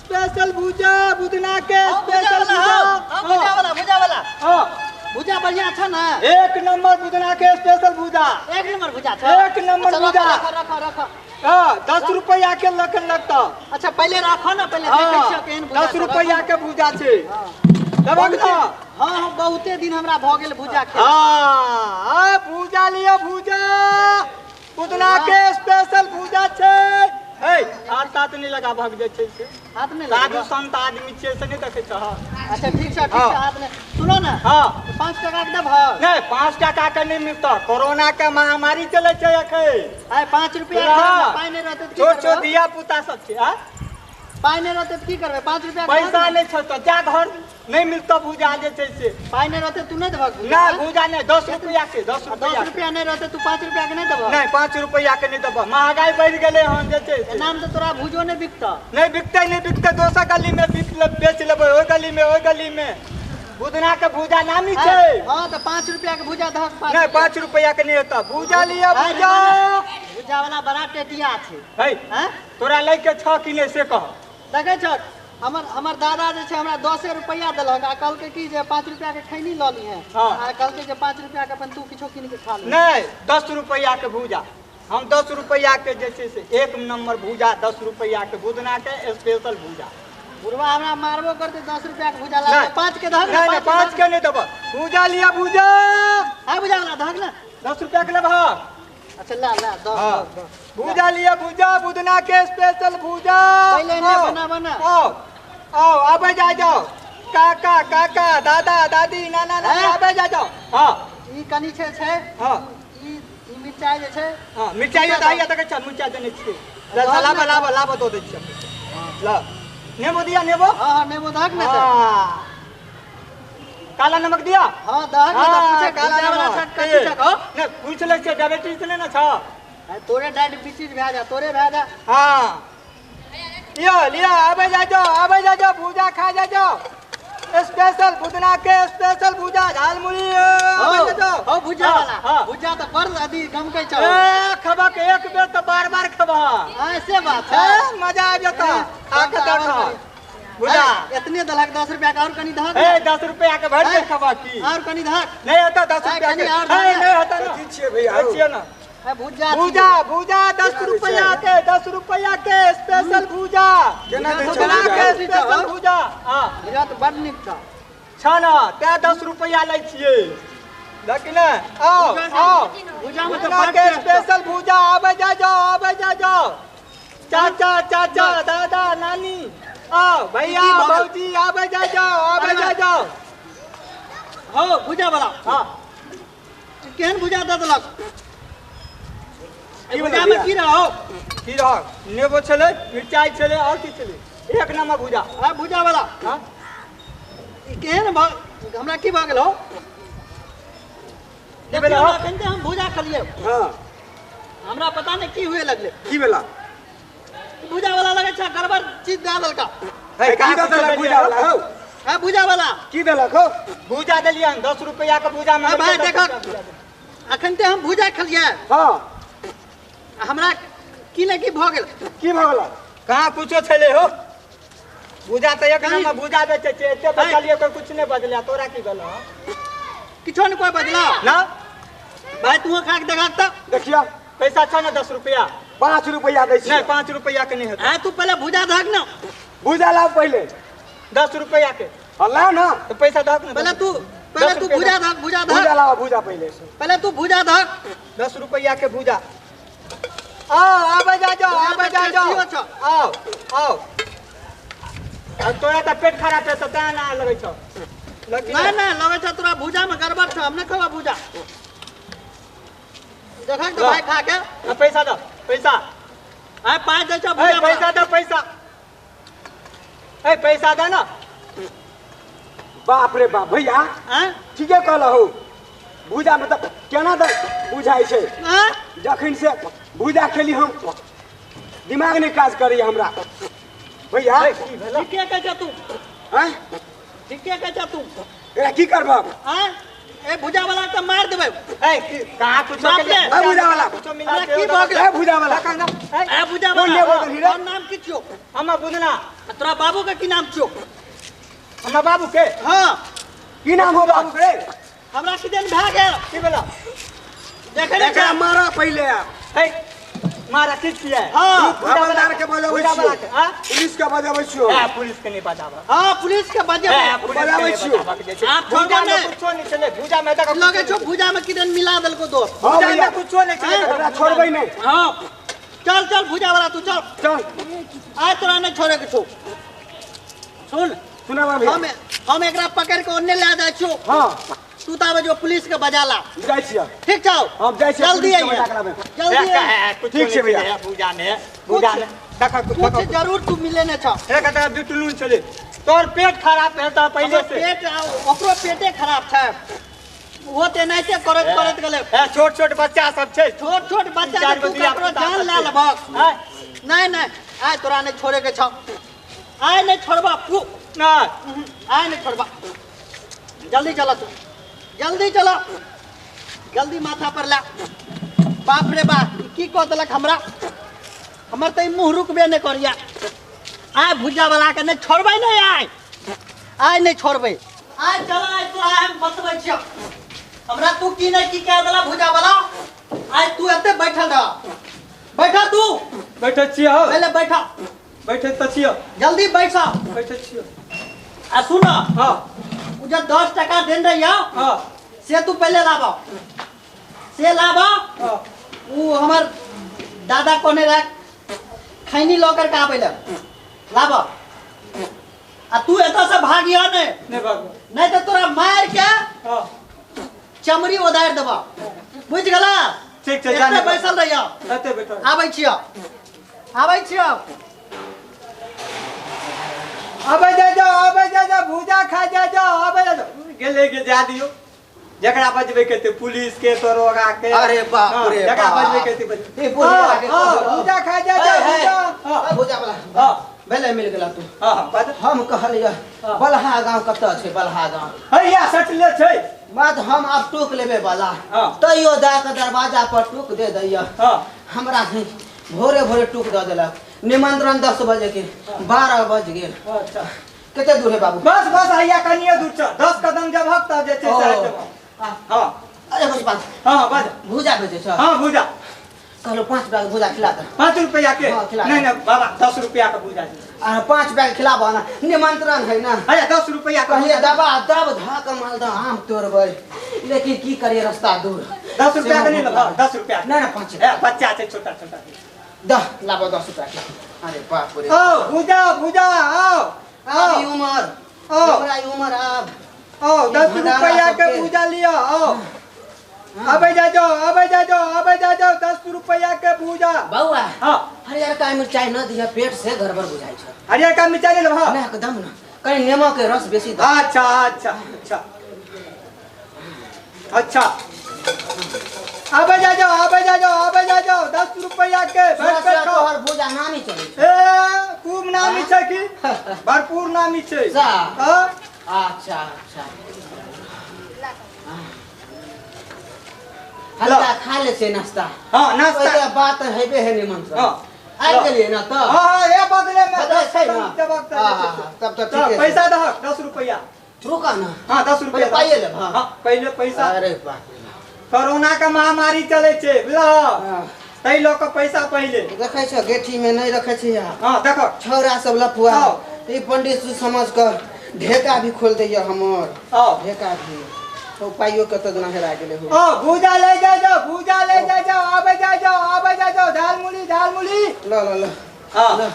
Special भुजा बुदना के special भुजा। भुजा वाला, भुजा वाला। हां भुजा बढ़िया छ ना? एक नंबर बुदना के स्पेशल भुजा। एक नंबर भुजा छ। एक नंबर भुजा। रखो रखो रखो। हां 10 रुपया के लखन लगता। अच्छा पहले राखो ना, पहले देखै छियो केहन भुजा। 10 रुपया के भुजा छै। दबक ना। हां हां बहुते दिन हमरा भ गेल भुजा के। हां भुजा लियो भुजा, बुदना के स्पेशल भुजा छै। ए हाथ तात नहीं लगा भाग जाय छै से। हाथ नहीं लगा। साधु संत आदमी छै से नहीं देखै छ। अच्छा ठीक छै, ठीक छै। हाथ नहीं। सुनो ना। हां 5 टका के देबह? नहीं 5 टका के नहीं मिलता, कोरोना के महामारी चले छै अखन। आय 5 रुपया के पाई नहीं रहते त की छोट छोट धिया पुता सब छै। आ पाई नहीं रहते त की करबे? 5 रुपया पैसा नहीं छ त जा घर नहीं मिलता भुजा जे छै से। पाई नहीं रहते तू नहीं देबह? ना भुजा नहीं, 10 रुपया के। 10 रुपया, 10 रुपया नहीं रहते तू 5 रुपया के नहीं देबह? नहीं 5 रुपया के नहीं देबह, महंगाई बढ़ गेलै हन जे छै से। नाम त तोरा भुजो नहीं बिकता। नहीं बिकते, नहीं बिकते, दोसर गली में बेच लेबै, ओहि गली में, ओहि गली में। बुदना के भुजा नामी छै। हां त 5 रुपया के भुजा दहक। नहीं 5 रुपया के नहीं हेतौ। भुजा लिया भुजा। भुजा वाला बड़ा टेटिया छै। है हैं तोरा लै के छ कि नहीं से कह। देखै छ हमर हमर दादा जे छै हमरा 10 रुपया देलक आ कहलकै कि जे 5 रुपया के खैनी ल लीहे। आ कहलकै जे 5 रुपया के अपन तू किछो कीन के खा ले। नहीं 10 रुपया के भुजा, हम 10 रुपया के जे छै से एक नंबर भुजा, 10 रुपया के बुदना के स्पेशल भुजा। बुढ़वा हमरा मारबो करते 10 रुपया के भुजा ला। 5 के दहक। नहीं 5 के नहीं देबह। भुजा लिया भुजा। हां भुजा वाला दहक ना। 10 रुपया के लेबह? अच्छा ला ला 10 भुजा लिया भुजा, बुदना के स्पेशल भुजा। पहले ने बना बना। आओ आओ आबे जा जाओ, काका काका दादा दादी नाना नानी आबे जा जाओ। हां ई कनी छै छै। हां ई ई मिरचाई जे छै। हां मिरचाई त आइया तक छ, मिरचाई देने छी। ला लाबा लाबा लाबा दो दै छी। ला नेबो दिया नेबो। हां हां नेबो दहक ना। हां काला नमक दिया। हां दहक ना। पूछे काला नमक कथि छ हो? नै पूछ ले छै, डायबिटीज ने ना छ। तोरे डायबिटीज भए जा, तोरे भए जा। हां लियो लियो आबे जा जाओ, आबे जा जाओ, भुजा खा जा जाओ। स्पेशल बुदना के स्पेशल भुजा, झालमुड़ी आबे जा जाओ। हो भुजा वाला। भुजा त बड़ अभी गमकै छ। ए खबक एक बेर त बार-बार खबा। हां से बात है, मजा आ जता। खा के देख भुजा। इतने दलक 10 रुपया के और कनी दहक। ए 10 रुपया के भर के खबा की और कनी दहक। नहीं होता 10 रुपया के। ए नहीं होता ना। की छियै भैया? छियै ना। भुजा भुजा भुजा 10 रुपया के, 10 रुपया के स्पेशल भुजा। केना दै छै के स्पेशल भुजा? हां भुजा त बड़ नीक छ। छ ना ते 10 रुपया लै छियै। लेकिन आओ आओ भुजा में त के स्पेशल भुजा। आबे जा जाओ, आबे जा जाओ, चाचा चाचा दादा नानी आओ, भैया भौजी आबे जा जाओ, आबे जा जाओ। हो भुजा वाला। हां केहन भुजा द देलक? ई भुजा में की रहो? की रहो? नेबो छलै, मिरचाई छलै और की छलै। एक नंबर भुजा। हां भुजा वाला। हां ई केहन हमरा की भ गेल हो? की भेल हो? अखन ते हम भुजा खलियै। हां हमरा पता नहीं की हुए लगले। की भेला? भुजा वाला लगे छै गड़बड़ चीज दे देलका। हे की देलक भुजा वाला हो? हां भुजा वाला की देलक हो? भुजा देलियन 10 रुपया के भुजा में। भाई देखो अखन ते हम भुजा खलियै। हां हमरा की ने की भ गेल? की भ गेल? कहाँ कुछो छलै हो? भुजा त एक नंबर भुजा बेचै छै। एते बचलियै कोई कुछ नहीं बदला। तोरा की भेल? किछो ने कोई बदला ना। भाई तू खा के देखा त। देखिया पैसा छ ना 10 रुपया। 5 रुपया दै छी। नहीं 5 रुपया के नहीं हेतै। हां तू पहले भुजा धक ना। भुजा लाव पहले 10 रुपया के। हां ला ना तो पैसा धक ना। पहले तू भुजा धक, भुजा धक। भुजा लाव भुजा पहले से। पहले तू भुजा धक। 10 रुपया के भुजा। आओ आबे जा जाओ, आबे जा जाओ, आओ आओ। आ तोरा त पेट खराब है त तें ना लगै छ। ना ना लगै छ तोरा भुजा में गड़बड़ छ। हम नै खबा भुजा। देखा त भाई खा के। पैसा the, पैसा। आ 5 दै छ भुजा। पैसा the, पैसा। ए पैसा the ना। बाप रे बाप भैया। हां ठीके कहलहु। भुजा में त केना the बुझाइ छै। हां जखन से भुजा खेली हम दिमाग नहीं काज करी हमरा भैया। ठीके कहै छ तू। हैं ठीके कहै छ तू। एकरा की करबह? हैं ए भुजा वाला के मार देबै। ए कहां कुछ के ए भुजा वाला कुछ मिला के की भऽ गेल? ए भुजा वाला ए भुजा वाला कोन नेबो देलही रे? तोहर नाम की छियौ? हम बुदना। तोरा बाबू के की नाम छौ? हमरा बाबू के? हाँ। की नाम हो बाबू के? हमरा किदन भए गेल। की भेला? देखै नहि एकरा छै। मारा पहिले। हे, मारा की छियै? हाँ। हवलदार के बजाबै भुजा छियौ। वाला के, हाँ? पुलिस के बजाबै छियौ। ए, पुलिस के नहीं बजाबऽ। हाँ, पुलिस के बजेबै। ए, पुलिस के बजाबै नहीं छियौ। बजाबऽ के छै। आप छोड़बै भुजा में नहि। कुछो नहीं छलै, भुजा में देखऽ लगे छौ भुजा में किदन मिला देलको दोस्त। हाँ भुजा में भैया। कुछो नहीं छलै। एकरा छोड़बै नहि। हाँ, चल चल भुजा वाला तू चल। चल। आय तोरा नहीं छोड़े के छौ। सुन। सुनाबा भैया। हम एकरा पकड़ के ओन्ने ले जाइ छियौ। हाँ। तू ताबे जो पुलिस के बजा ला। जाइ छियै। ठीक छौ? हम जाइ छियै, जल्दी पुलिस के अइहे। बजा के लाबै। जल्दी अइहे। ठीक छै भैया। भुजा में, भुजा में। देखऽ, कुछ देखऽ। जरूर तू मिले ने छौ। हे, कतऽ बिटलून छलै। तोर पेट खराब भेल तऽ पहिले हमर से। पेट, ओकरो पेटे खराब छै। वो तऽ एनाहिते करैत करैत गेलै। हे, छोट छोट बच्चा सब छै। छोट छोट बच्चा चारि के तू गो धिया ककरो पुता जान सब लए छै। लेबहक। हैं? नहि नहि, आइ तोरा नहि छोड़े के छौ। आइ नहि छोड़बा तू। नहि। आइ नहि छोड़बा। जल्दी चल तू, जल्दी चल, जल्दी माथा पर ला। बाप रे बाप, ई की कऽ देलक हमरा? हमर तऽ ई मुँह रुकबे नहि करैया। आइ भुजा वाला के नहि छोड़बै, नहि आइ, आइ नहि छोड़बै। आइ चल, आइ तोरा हम बतबै छियौ। हमरा तू की नहि की कह देला भुजा वाला। आइ तू एते बैठल रह, बैठा तू। बैठे छियौ। पहिले बैठा। बैठे तऽ छियौ। जल्दी बैठ। बैठे छियौ। आ सुन। हाँ। उ जे 10 टका देने रहियौ, हाँ। से तू पहिले लाबऽ, से लाबऽ। हाँ। उ हमर दादा कहने रहे खैनी लऽ करके आबै लए, लाबऽ। आ तू एतऽ से भागिह नहि। नहि भागबो। नहि तऽ तोरा मारि के हाँ। चमड़ी ओदारि देबऽ, बुझि गेला? ठीक छै, एतऽ जाने बैसल रहियौ। एतऽ बैठल। आबै छियौ, आबै छियौ। आबै जा जाओ, आबै जा जाओ, भुजा खा जा जाओ, आबै जा जाओ। गेलै के जा दियौ। जकरा बजबै के ते पुलिस के, दरोगा के। अरे बाप हाँ, रे जकरा बाप। बजबै के ते बजबै। ई बुढ़िया हाँ, के हाँ, कहलो। भुजा खा जा जाओ, हे, हे। भुजा। हाँ। ए, भुजा वाला। हाँ। भेलै मिल गेला तू। हाँ, हाँ, बाज। हम कहलियै, हाँ। बलहा गाँव कतऽ छै? बलहा गाँव। हैया सटले छै। बात हम आब टोक लेबे वाला। हाँ। तैयो जा के दरवाजा पर टोक दे दैया। हाँ। हमरा से भोरे भोरे टोक दऽ देलक। निमंत्रण 10 बजे के, 12 बज गेल। अच्छा। कते दूर है बाबू? बस बस हैया कनिए दूर छ। 10 कदम जब हक तब जे छै से ओ। आबि जेबौ। हाँ। अरे बस बात। हाँ, हाँ, बाज। भुजा बेचै छ? हाँ, भुजा। कहलो 5 रुपया के भुजा खिला दे। 5 रुपया के? हाँ, खिला दे। नहीं, नहीं, बाबा, 10 रुपया के भुजा दे। आ, 5 रुपया के खिलाबो ना, निमंत्रण है ना। अरे, 10 रुपया के कहलिए भुजा। दबा दब धक माल द आम तोड़बै, लेकिन की करिए रास्ता दूर। 10 रुपया के नहीं लेबो, 10 रुपया। नहीं, नहीं, 5। ए, बच्चा छै छोटा छोटा। दह, लाबो 10 रुपया के। अरे बाप रे। ओ, भुजा, भुजा, आओ, आओ। अब ई उमर। आओ। हमरा ई उमर आब। आओ, 10 भंडारा रुपया के सबके। भुजा लियो, आओ। आबै जा जाओ, आबै जा जाओ, आबै जा जाओ, 10 रुपया के भुजा। बौआ। हाँ। हरियरका मिरचाई न दिह, पेट से गड़बड़ बुझाइ छै। हरियरका मिरचाई ले लेबह? नहि, एकदम न। कनि नेमो के रस बेसी दह। अच्छा, अच्छा, अच्छा। अच्छा। आबै जा जाओ, आबै जा जाओ, आबै जा जाओ, 10 रुपया के, भरि सुनऽ, पेट सुनऽ, खाओ। तोहर भुजा नामी चलै छै। ए, खूब नामी छै की? भरपूर नामी छै। सा। हाँ? अच्छा, अच्छा। हल्का खा ले छै नाश्ता। हाँ, नाश्ता। ओहिके बात हेबे है निमंत्रण। हाँ। आबि गेलियै ने तऽ? हाँ, हाँ, ए बगले में बगले दस छै ने? कदम जवाब दे हाँ, देतै। हाँ, हाँ, तब तऽ तऽ ठीके छै। पैसा दहक, 10 रुपया। रुका ना। हाँ, 10 रुपया। पहिले पाइए लेब, हाँ। हाँ, पहिले पैसा। अरे बाप रे बाप। कोरोना के महामारी चलै छै, बुझलह? हाँ। ताहि लऽ कऽ पैसा पहिले। देखै छौ, गेठी में नहि रखै छै यार। हाँ, देखो। छौड़ा सब लफुआ। हाँ। ई पंडित जी समझ कऽ ढेका भी खोल दैया हमर। हाँ। ढेका भी। तो पाइयो कतऽ दुना हेरा गेलै हो। ओ, भूजा ले जा जाओ, भूजा ले जा जाओ, आबै जा जाओ, आबै जा जाओ, झालमुड़ी, झालमुड़ी। ल, ल, ल। हाँ। ल।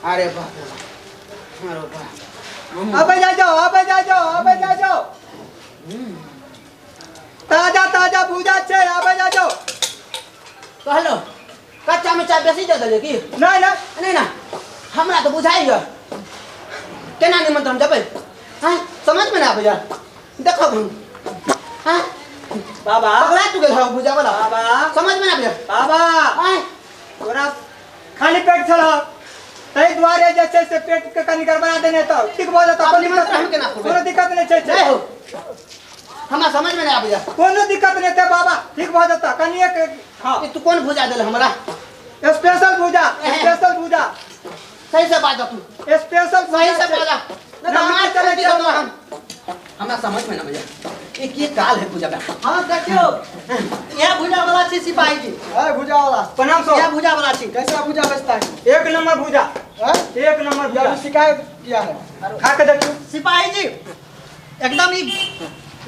अरे बाप रे बाप। अरे बाप। आबै जा जाओ, आबै जा जाओ, आबै जा जाओ। ताजा ताजा भूजा छै, आबै जा जाओ। कहलो, कच्चा मिर्चा बेसी दे देलियै की? नहि, नहि। नहि, नहि। हमरा तऽ बुझाइया। केना निमंत्रण देबै? हाँ, समझ में ना आबैया। देखो हम। हाँ? बाबा। पगला तू गेल हौ भुजा वाला। बाबा। समझ में ना आबैया। बाबा। आँय। तोरा खाली पेट छल, ताहि दुआरे जे छै से पेट के कनि गड़बड़ा देने तऽ ठीक भऽ जेतौ। आब कोनो निमंत्रण दिक्कत हम केना खुबै? कोनो दिक्कत नहि छै, छै। नहि हो। हमरा समझ में नहि आबैया। कोनो दिक्कत नहि छै बाबा, ठीक भऽ जेतौ। कनिए के, हाँ। ई तू कोन भुजा देल हमरा? स्पेशल भुजा, एहे। स्पेशल भुजा। सही से बाजऽ तू। स्पेशल सही से बोला नहीं तो नाम मार चले चले चलो। हम हमरा समझ में ना भैया ये की काल है पूजा का हाँ देखियो यह भुजा वाला छी सिपाही जी। अरे भुजा वाला प्रणाम सर। यह भुजा वाला छी। कैसा भुजा बेचता है? एक नंबर भुजा। हाँ? एक नंबर ये भुजा। अभी शिकायत किया है। खा के देखियो। सिपाही जी एकदम ही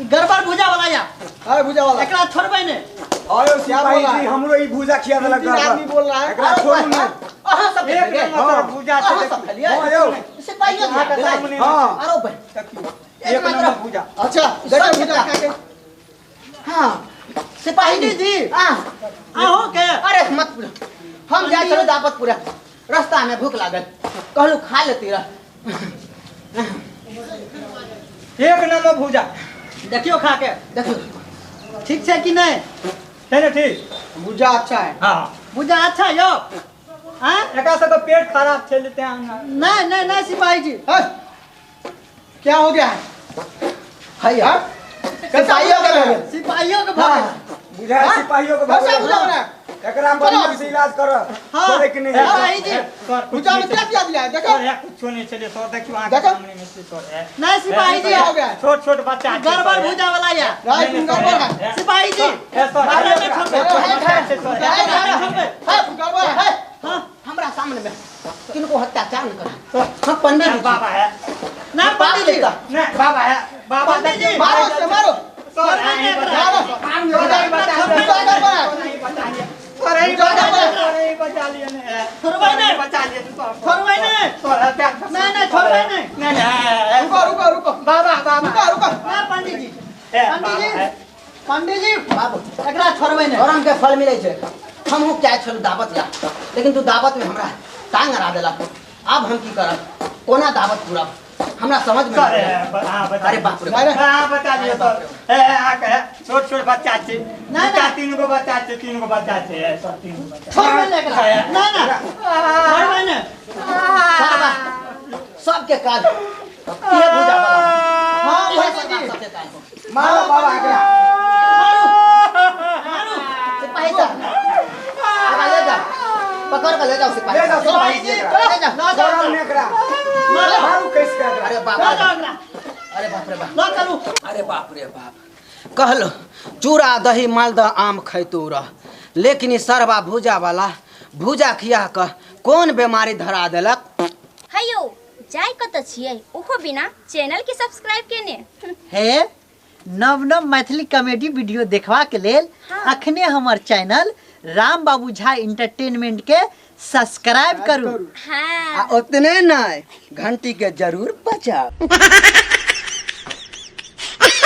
गड़बड़ भुजा वाला या। अरे भुजा वाला। एकरा छोड़बै ने। आयो सिपाही बोला? जी हमरो ई भूजा खिया देलक तीन आदमी बोल रहा है। एकरा छोड़ू नहीं। अहाँ सब एक नंबर सर भुजा छै। अहाँ सब खेलियै। हाँ, यौ। सिपाही अहाँ के सामने हाँ। अरे भाई देखियो एक एक नंबर मात्र- भुजा। अच्छा देखो भुजा खा के। हाँ सिपाही पंडित जी। हाँ अहूँ के अरे मत पूछो, हम जाइ छलहुँ दापतपुरा, रास्ता में भूख लागल, कहलहुँ खा लेती रह। एक नंबर भुजा। देखियो खा के। देखियो ठीक छै कि नहीं? है ना ठीक? भुजा अच्छा है। हाँ भुजा अच्छा यौ। हाँ? एकरा सबके पेट खराब छै लेते हैं। नहीं नहीं नहीं सिपाही जी। हाँ? क्या हो गया है? हैया सिपाहियों के भगे। सिपाहियों के भगे। बुझाय सिपाहियों के कैसा भगे। भुजा बना है? एकरा बढ़िया से इलाज कर। हाँ। छोड़े के नहीं। सिपाही जी। सर भुजा में क्या क्या दिया है? देखो। सर, कुछो नहीं चले सर, देखियो आँख देखो। सामने में से सर, है। नहीं सिपाही जी। क्या हो गया है? छोट छोट बच्चा छै, गड़बड़ सर, है। भुजा वाला या। राइट, नहीं, गड़बड़ है। है। सिपाही जी। है, सर, हमरा है, नहीं छोड़बै। छोट बच्चा छै, सर, है। हमरा नहीं छोड़बै। गड़बड़ है। हाँ। हमरा सामने में किनको अत्याचार न कर। सर, हम पंडित जी। बाबा है। ना पंडित जी। नहीं बाबा है। बाबा पंडित जी। मारो इसे, मारो। सर, नहीं बचा मारो। सर, नहीं बचा भुजा गड़बड़ है। नहीं बचा लिया। सर, नहीं भुजा बचा गड़बड़ है। लिया, सर, नहीं बचा लिया, नहीं, है। छोड़बै नहीं। बचा लिया, सर। छोड़बै नहीं। सर, है, प्यार- नहीं, नहीं, छोड़बै नहीं। नहीं, नहीं, है, है। रुको रुको रुको। बाबा बाबा रुको रुको। ना पंडित जी। है, पंडित बाबा, जी। है। पंडित जी। बाबू। एकरा छोड़बै नहीं। करम के फल मिलै छै। हमहूँ चाहै छलहुँ दावत ला, लेकिन तू दावत में हमरा टांग अड़ा देलक। आब हम की करब, कोना दावत पूरब, हमरा समझ में सर, नहीं है, आबै। हाँ, बचा अरे बाप रे। नहीं, नहीं। हाँ, बचा लिया, सर। है, है, आके, है। छोट छोट बच्चा छै। नहीं, दूटा नहीं। तीन गो बच्चा छै, तीन गो बच्चा छै, है, सर, तीन गो बच्चा। छोड़बै नहीं एकरा। ना, ना। छोड़बै नहीं। सारा सबके काज ये भुजा वाला। हाँ, इहे पंडित सरदार जी। सबके काज हो। मारो बाबा एकरा। मारू। मारू। सिपाही साहब, एकरा ले जाओ, पकड़ के ले जाओ सिपाही ले जाओ साहब। सिपाही जी एकरा। ले जाओ। ना जाओ। छोड़ो नहीं एकरा। मारो। मारू कैसे के एकरा। अरे बाप ना रे जाओ बाप। एकरा। अरे बाप रे बाप। ना चलू। अरे बाप रे बाप। कहलो चूड़ा दही मालदह आम खैतू रह, लेकिन ई सरबा भूजा वाला भूजा खिया कऽ कोन बीमारी धरा देलक। हेयो जाय कतऽ छियै ओहो बिना चैनल के सब्सक्राइब केने। हे नव नव मैथिली कॉमेडी वीडियो देखबा के लेल हाँ। अखने हमर चैनल राम बाबू झा एंटरटेनमेंट के सब्सक्राइब करू। हाँ। आ ओतने नहीं, घंटी के जरूर बजाओ।